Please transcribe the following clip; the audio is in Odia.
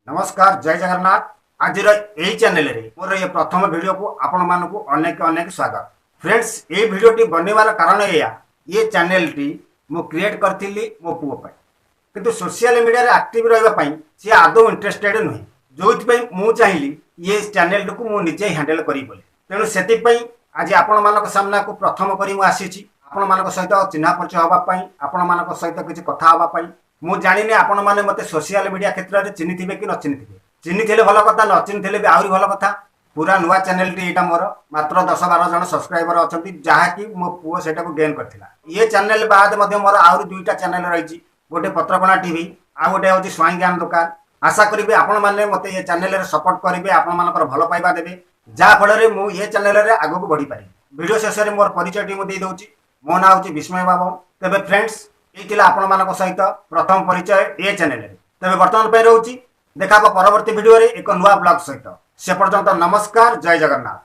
ନମସ୍କାର, ଜୟ ଜଗନ୍ନାଥ। ଆଜିର ଏହି ଚ୍ୟାନେଲରେ ମୋର ଏ ପ୍ରଥମ ଭିଡ଼ିଓକୁ ଆପଣମାନଙ୍କୁ ଅନେକ ଅନେକ ସ୍ୱାଗତ। ଫ୍ରେଣ୍ଡସ୍, ଏଇ ଭିଡ଼ିଓଟି ବନେଇବାର କାରଣ ଏଇଆ, ଏ ଚ୍ୟାନେଲଟି ମୁଁ କ୍ରିଏଟ୍ କରିଥିଲି ମୋ ପୁଅ ପାଇଁ, କିନ୍ତୁ ସୋସିଆଲ ମିଡ଼ିଆରେ ଆକ୍ଟିଭ ରହିବା ପାଇଁ ସିଏ ଆଦୌ ଇଣ୍ଟରେଷ୍ଟେଡ୍ ନୁହେଁ। ଯେଉଁଥିପାଇଁ ମୁଁ ଚାହିଁଲି ଇଏ ଚ୍ୟାନେଲଟିକୁ ମୁଁ ନିଜେ ହ୍ୟାଣ୍ଡେଲ୍ କରିବି ବୋଲି। ତେଣୁ ସେଥିପାଇଁ ଆଜି ଆପଣମାନଙ୍କ ସାମ୍ନାକୁ ପ୍ରଥମ କରି ମୁଁ ଆସିଛି, ଆପଣମାନଙ୍କ ସହିତ ଚିହ୍ନା ପରିଚୟ ହେବା ପାଇଁ, ଆପଣମାନଙ୍କ ସହିତ କିଛି କଥା ହେବା ପାଇଁ। ମୁଁ ଜାଣିନି ଆପଣମାନେ ମୋତେ ସୋସିଆଲ ମିଡ଼ିଆ କ୍ଷେତ୍ରରେ ଚିହ୍ନିଥିବେ କି ନ ଚିହ୍ନିଥିବେ। ଚିହ୍ନିଥିଲେ ଭଲ କଥା, ନ ଚିହ୍ନିଥିଲେ ବି ଆହୁରି ଭଲ କଥା। ପୁରା ନୂଆ ଚ୍ୟାନେଲଟି ଏଇଟା ମୋର, ମାତ୍ର 10-12 ଜଣ ସବସ୍କ୍ରାଇବର ଅଛନ୍ତି, ଯାହାକି ମୋ ପୁଅ ସେଇଟାକୁ ଗେନ୍ କରିଥିଲା। ଇଏ ଚ୍ୟାନେଲ ବାଦ ମଧ୍ୟ ମୋର ଆହୁରି ଦୁଇଟା ଚ୍ୟାନେଲ ରହିଛି, ଗୋଟେ ପତ୍ରକଣା ଟିଭି, ଆଉ ଗୋଟେ ହେଉଛି ସ୍ୱାଇଁ ଜ୍ଞାନ ଦୋକାନ। ଆଶା କରିବି ଆପଣମାନେ ମୋତେ ଏ ଚ୍ୟାନେଲରେ ସପୋର୍ଟ କରିବେ, ଆପଣମାନଙ୍କର ଭଲ ପାଇବା ଦେବେ, ଯାହାଫଳରେ ମୁଁ ଏ ଚ୍ୟାନେଲରେ ଆଗକୁ ବଢ଼ିପାରିବି। ଭିଡ଼ିଓ ଶେଷରେ ମୋର ପରିଚୟଟି ମୁଁ ଦେଇଦେଉଛି। ମୋ ନାଁ ହେଉଛି ବିସ୍ମୟ ବାବୁ। ତେବେ ଫ୍ରେଣ୍ଡସ୍, ଏଇ ଥିଲା ଆପଣମାନଙ୍କ ସହିତ ପ୍ରଥମ ପରିଚୟ ଏ ଚ୍ୟାନେଲରେ। ତେବେ ବର୍ତ୍ତମାନ ପାଇଁ ରହୁଛି, ଦେଖା ହେବ ପରବର୍ତ୍ତୀ ଭିଡ଼ିଓରେ ଏକ ନୂଆ ବ୍ଲଗ ସହିତ। ସେ ପର୍ଯ୍ୟନ୍ତ ନମସ୍କାର, ଜୟ ଜଗନ୍ନାଥ।